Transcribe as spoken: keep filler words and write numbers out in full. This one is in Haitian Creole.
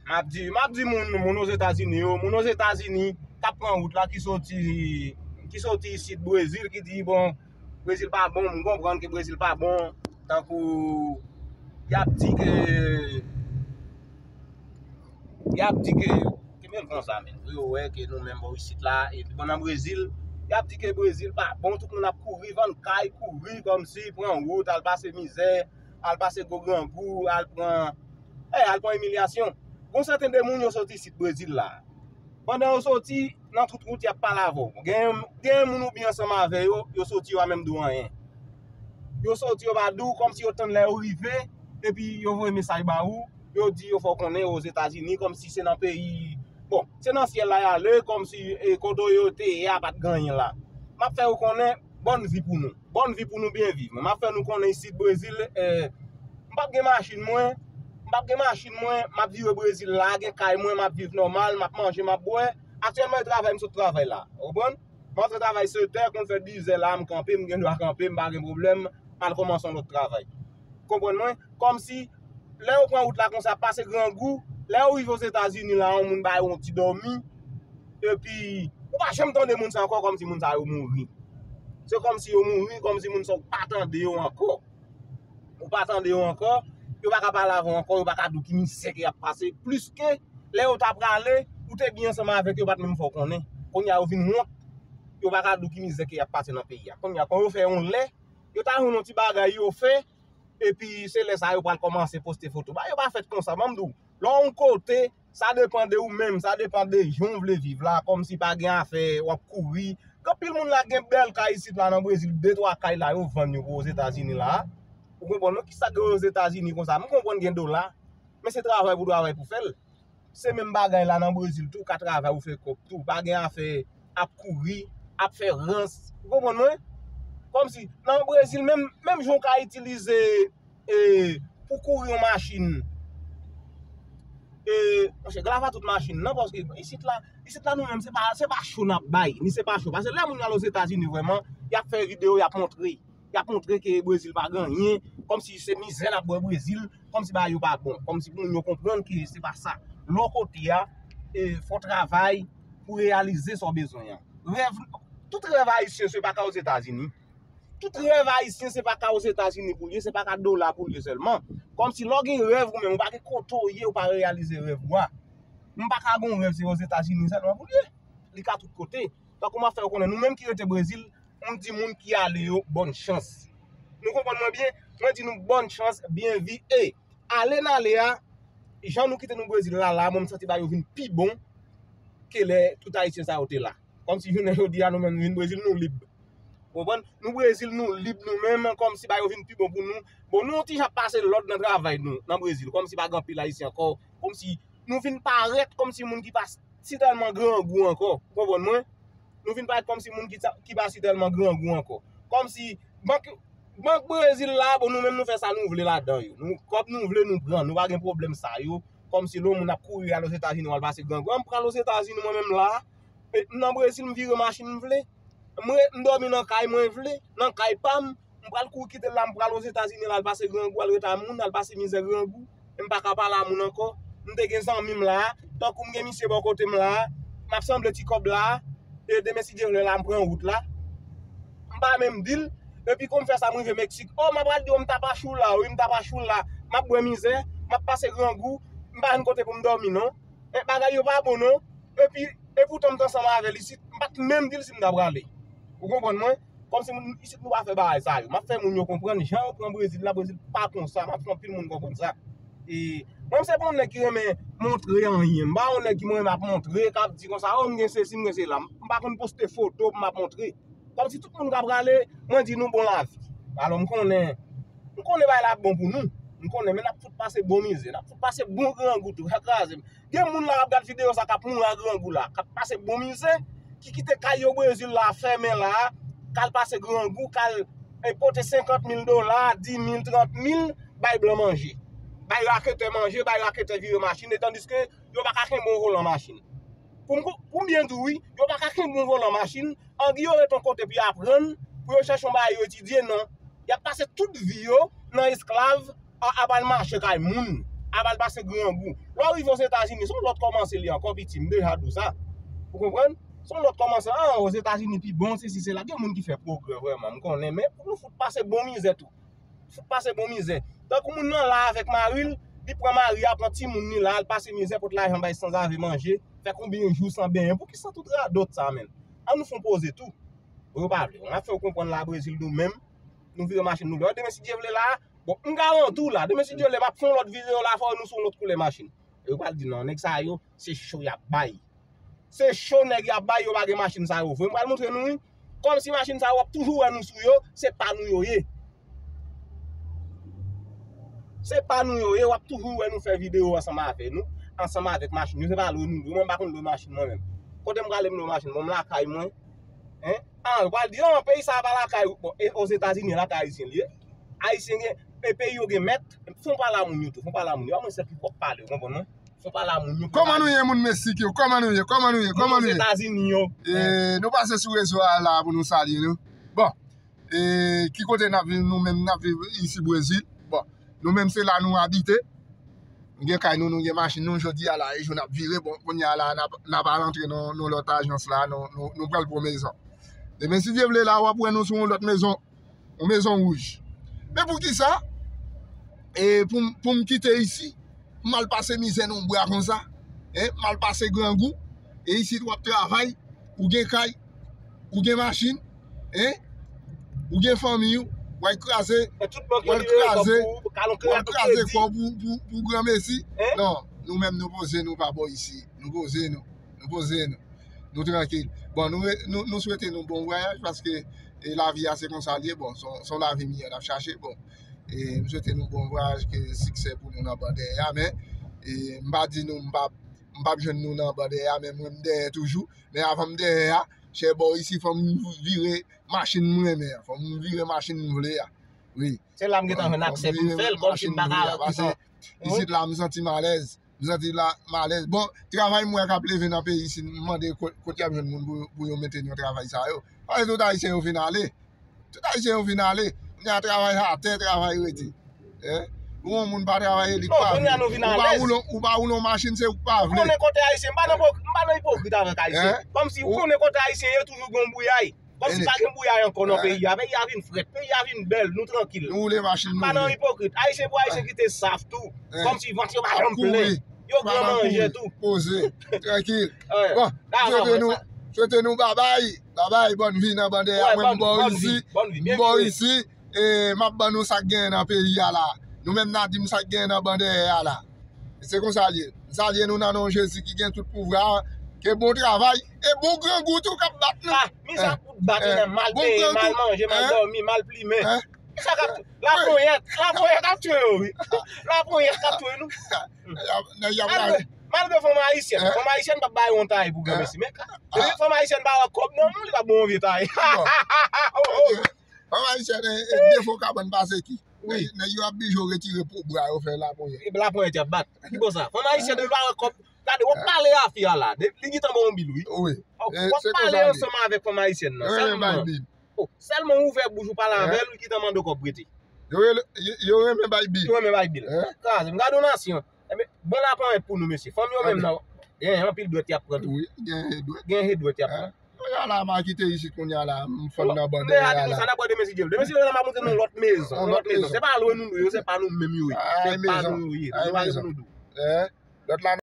M ap di, m ap di moun, moun Ozetazini yo, moun Ozetazini k ap pran wout la ki soti, ki soti isit Brezil, ki di, bon, Brezil pa bon, m konprann ke Brezil pa bon, tankou y ap di ke, y ap di ke, kenbe l konsa menm, pou yo wè ke nou menm bò isit la, e bon nan Brezil, y ap di ke Brezil pa bon, tout moun ap kouri, vann kay, kouri kòmsi, pran wout, al pase mizè, al pase gwo grangou, al pran, eh, al pran imilyasyon. Gon sèten de moun yo soti isit Brezil la. Pandan yo soti, nan tout wout, y ap pale avè w. Gen, gen moun ou byen ansanm avè yo, yo soti, yo pa menm di w anyen. Yo soti, yo pa di w, kòmsi yo tann lè yo rive, epi yo voye mesaj ba ou, yo di yo fè w konnen yo Ozetazini, kòmsi se nan peyi, bon, se nan syèl la y ale, kòmsi, e, kote yo te ye a pa t gen anyen la. M ap fè yo konnen, bòn vi pou nou. Bòn vi pou nou byen viv. M ap fè nou konnen isit Brezil, eh, m p ap gen machin mwen, m p ap gen machin mwen, m ap viv Brezil la, gen kay mwen, m ap viv nòmal, m ap manje, m ap bwè. Aktyèlman, e travay m sot travay la. Ou konprann? M antre travay sèt è, konn fè diz è la, m kanpe, m gen dwa kanpe, m pa gen pwoblèm, m al kòmanse yon lòt travay. Konprann mwen? Kòmsi, lè yo pran wout la konsa, pase grangou, lè yo rive Ozetazini la, yon moun ba yo yon ti dòmi, epi, ou pa janm tande moun sa ankò, kòmsi moun sa yo mouri. Se kòmsi yo mouri, kòmsi moun sa ou pa tande yo ankò. Ou pa tande yo ankò, yo pa ka pale avè w ankò, yo pa ka di w ki mizè ke y ap pase, plis ke lè yo ta prale, ou te byen ansanm avèk yo, yo pa t menm fè w konnen. Kounye a yo vin wont, yo pa ka di w ki mizè ke y ap pase nan peyi a. Kounye a, kon yo fè yon lè, yo ta jwenn yon ti bagay yo fè, epi se lè sa yo pral kòmanse poste foto. Bagay yo pa fèt konsa, ban m di w, lè w yon kote, sa depann de ou menm, sa depann de jan w vle viv la, kòmsi pa gen afè, w ap kouri. Gen anpil moun la gen bèl kay isit la nan Brezil, de twa kay la yo vann yo pou Ozetazini la. Ou konprann non? Kisa gen Ozetazini konsa? M konprann gen dola, men se travay pou travay pou fè l. Se menm bagay la nan Brezil tou, ou ka travay ou fè kòb tou. Pa gen afè ap kouri, ap fè rans. Ou konprann mwen? Kòmsi, nan Brezil, menm, menm jan w ka itilize, e, pou kouri yon machin, e, monchè, glava tout machin nan, paske isit la, isit la nou menm, se pa, se pa cho n ap bay, ni se pa cho. Paske lè moun yo al Ozetazini vrèman, y ap fè videyo, y ap montre. Y ap montre ke Brezil pa gen anyen, kòmsi se mizè n ap bwè Brezil, kòmsi bagay yo pa bon, kòmsi pou moun yo konprann ke se pa sa. Lè w kote a, e, fò w travay pou reyalize sa w bezwen an. Rèv, tout rèv ayisyen se pa ka Ozetazini. Tout rèv ayisyen se pa ka Ozetazini pou l ye, se pa ka dola pou l ye sèlman. Kòmsi lè w gen rèv ou menm, ou pa gen kote w ye, ou pa reyalize rèv ou a. M pa ka gen yon rèv se Ozetazini sèlman pou l ye. Li ka tout kote. Tankou m ap fè yo konnen, nou menm ki rete Brezil, m di moun ki ale yo bòn chans. Nou konprann mwen byen? Mwen di nou bòn chans, byen vi, e ale n ale a, jan nou kite nou Brezil la, la, mwen m santi bagay yo vin pi bon ke lè tout Ayisyen sa yo te la. Kòmsi jounen jodi a, nou menm nou vin Brezil, nou lib. Ou konprann? Nou Brezil, nou lib nou menm, kòmsi bagay yo vin pi bon pou nou. Bon, nou ti jan ap pase lòd nan travay nou, nan Brezil, kòmsi pa gen anpil Ayisyen ankò, kòmsi nou vin parèt kòmsi moun ki pa si tèlman grangou ankò. Ou konprann mwen? Nou vin parèt kòmsi moun ki, ta- ki pa si tèlman grangou ankò. Kòmsi bank, bank Brezil la, bon, nou menm nou fè sa nou vle ladan yo. Nou, kòb nou vle, nou pran. Nou pa gen pwoblèm sa yo. Kòmsi lè yon moun ap kouri al Ozetazini, w al pase grangou. An, m pral Ozetazini mwen menm la. E, m nan Brezil, m vire machin m vle. M re- m dòmi nan kay mwen vle, nan kay pa m. M pral kouri kite l la, m pral Ozetazini la, al pase grangou, al rete a moun, al pase mizè grangou. E m pa ka pale a moun ankò. M te gen zanmi m la, tankou m gen misye bò kote m la, m ap sanble ti kòb la, e demen si Dye vle la, m pran wout la. M pa menm di l, epi kou m fè sa, m rive Meksik. O, m ap pral di w, m tap achou la, wi, m tap achou la. M ap bwè mizè, m ap pase grangou, m pa jwenn kote pou m dòmi, non. E bagay yo pa bon, non. Epi, e poutan m t ansanm avè l isit, m pa t menm di l si m ta prale. Ou konprann mwen? Kòmsi moun isit nou pa fè bagay sa yo. M ap fè moun yo konprann jan yo pran Brezil la, Brezil pa konsa. M ap fè anpil moun konprann sa. E mwen, m se pa yon nèg ki renmen montre anyen. M pa yon nèg ki mwen renmen ap montre, k ap di konsa, o, m gen sesi, m gen sela. M pa konn poste foto pou m ap montre. Kòmsi tout moun k ap prale, mwen di nou bon lavi. Alò, m konnen, m konnen bagay la ap bon pou nou. M konnen, men n ap fout pase bon mizè, n ap fout pase bon grangou tou, sa kraze m. Gen moun la k ap gad videyo sa k ap mouri a grangou la, k ap pase bon mizè, ki kite kay yo Brezil la, fèmen la, k al pase grangou, k al, e, pote senkant mil dola, dis mil, trant mil, bay blan manje. Bay raketè manje, bay raketè vire machin, e tandiske yo pa ka kenbe yon volan machin. Pou m, pou m byen di w, wi, yo pa ka kenbe yon volan machin, angi yo ret yon kote pou y aprann, pou yo chèche yon bagay yo etidye, non. Y ap pase tout vi yo nan esklav, a, ap al mache kay moun. Ap al pase grangou. Lè w rive Ozetazini, se yon lòt kòmanse li ankò, piti, m deja di w sa. Ou konprann? Se yon lòt kòmanse. Ah, Ozetazini pi bon, sesi, sela. Gen moun ki fè pwogrè vrèman, m konnen, men nou fout pase bon mizè tou. Fout pase bon mizè. Tankou moun nan la avèk mari l, li pran mari a, pran timoun li la, al pase mizè, pot lajan bay sanzave manje, fè konbyen jou san benyen. Pouki san tout radòt sa, menm? An nou fè yon poze tou. Bon, yo pa vle. N ap fè yo konprann la Brezil nou menm, nou vire machin nou lè. Demen, si Dye vle la, bon, m garanti w la. Demen, si Dye vle, m ap fè yon lòt videyo la, fè nou sou yon lòt koulè machin. Yo pral di non, nèg sa yo, se cho y ap bay. Se cho nèg y ap bay, yo pa gen machin sa yo vre. M pral montre nou, wi. Kòmsi machin sa yo, w ap toujou wè nou sou yo, se pa nou yo ye. Se pa nou yo ye, w ap toujou wè nou fè videyo ansanm avè nou, ansanm avèk machin yo. Se pa lwe nou lwe, mwen m pa konn lwe machin mwen menm. Kote m prale m lwe machin, bon, m lakay mwen. Hein? Ah, yo pral di, non, peyi sa a pa lakay ou. Bon, e Ozetazini, lakay Ayisyen li ye. Ayisyen gen, e peyi yo gen mèt, fon pale a moun yo tou, fon pale a moun yo. A mwen sèl ki pòk pale, ou konprann mwen? Fon pale a moun yo. Kòman nou ye, moun Meksik yo? Kòman nou ye? Kòman nou ye? Kòman nou ye? Ozetazini yo. E, nou pase sou rezo a la pou nou salye nou. Bon, e, ki kote n ap viv nou menm? N ap viv isi Brezil. Bon, nou menm se la nou abite. Nou gen kay nou, nou gen machin nou. Jodi a la, e jou n ap vire. Bon, kounye a la, n ap, n ap al antre nan, nan lòt ajans la, nou, nou, nou pral pran mezon. Demen, si Dye vle, la, w ap wè nou sou yon lòt mezon, yon mezon wouj. Men poukisa? E pou m, pou m kite isi, m al pase mizè nan yon bwa konsa, hein, m al pase grangou, e isit w ap travay, ou gen kay, ou gen machin, hein, ou gen fanmi w, w al kraze, w al kraze, w al kraze kò w pou, pou, pou granmesi. Non, nou menm nou poze nou pa bò isi, nou poze nou, nou poze nou, nou trankil. Bon, nou, nou, nou swete nou bon vwayaj paske, e, lavi a se konsa l ye, bon, se yon, se yon lavi miyò n ap chache, bon. E, m swete nou bon vwayaj, ke siksè pou nou nan ban dèyè a, men, e, m pa di nou, m p ap, m p ap jwenn nou nan ban dèyè a, men mwen m dèyè toujou. Men avan m dèyè a, chè bò isi, fò m vire machin m renmen an. Fò m vire machin m vle a. Wi. Se la m gentan jwenn aksè pou m fè l, kòmsi m pa ka rantre nan. Isit la, m santi m alèz. M santi la, m alèz. Bon, travay m wè k ap leve nan peyi isi, m mande ko-, kote y ap jwenn moun pou, pou yo mete nan travay sa yo. Paske tout Ayisyen yo fin ale. Tout Ayisyen yo fin ale. Kounye a travay atè, travay rete. Hein? Pou yon moun pa travay, li pa vle. Ou pa woule, ou pa woule yon machin, se ou k pa vle. Ou konnen kote Ayisyen, m pa nan ipokrit avèk Ayisyen. Kòmsi ou konnen kote Ayisyen ye, toujou gen yon bouyay. Kòmsi pa gen bouyay ankò nan peyi a. Peyi a vin frèt, peyi a vin bèl, nou trankil. Nou woule machin nou. Pa nan ipokrit. Ayisyen pou Ayisyen kite saf tou. Kòmsi vant yo pa janm plen. Yo gran manje tou. Poze, trankil. Bon, swete nou, swete nou babay, babay, bòn vi nan ban dèyè a. Mwen m bò isi, m bò isi, e m ap ban nou sa k genyen nan peyi a la. Nou menm n a di m sa k genyen nan ban dèyè a la. Se konsa l ye. M salye nou nan non Jezi ki gen tout pouvwa a. Ke bon travay e bon grangou tou k ap bat nou. Ah, mizè pou bat nou, mal peye, mal manje, mal dòmi, mal plimen. Kisa k ap, laponyèt, laponyèt ap tiye yo, wi. Laponyèt k ap tiye nou. Nèg y ap lage. Malgre fanm ayisyèn, fanm ayisyèn p ap bay yon tay pou granmesi. Men depi fanm ayisyèn pa wè kòb nan men w, li p ap ba w yon vye tay. Fanm ayisyèn, e, e, defo kabann pase ki. Wi. Nèg yo ap bije w retire po bra yo fè laponyèt. E laponyèt y ap bat. Ki bò sa? Fanm ayisyèn depi l pa wè kòb. Gade, w ap pale a fi a la. De, li gentan ba w yon bil, wi. Wi. W ap pale ansanm avèk fanm ayisyèn nan. Sèlman. Oh, sèlman w ouvè bouch ou pale avè l, li gentan mande w kòb prete. Yo rele, yo, yo renmen bay bil. Yo renmen bay bil. Kraze m, gade yon nasyon. Enben, bon laponyèt pou nou, mesye. Fanm yo menm nan, gen anpil dwèt y ap pran tou. Wi, gen dwèt. Gen dwèt y ap pran. Kounye a la, m a kite isit kounye a la, m fann nan ban dèyè a la. Sa n ap wè demen si Dye vle. Demen si Dye vle, m ap montre nou lòt mezon, yon lòt mezon. Se pa lwe nou lwe yo, se pa nou menm yo ye. Se pa nou yo ye. Nou pa gen pou nou di w. Lòt la,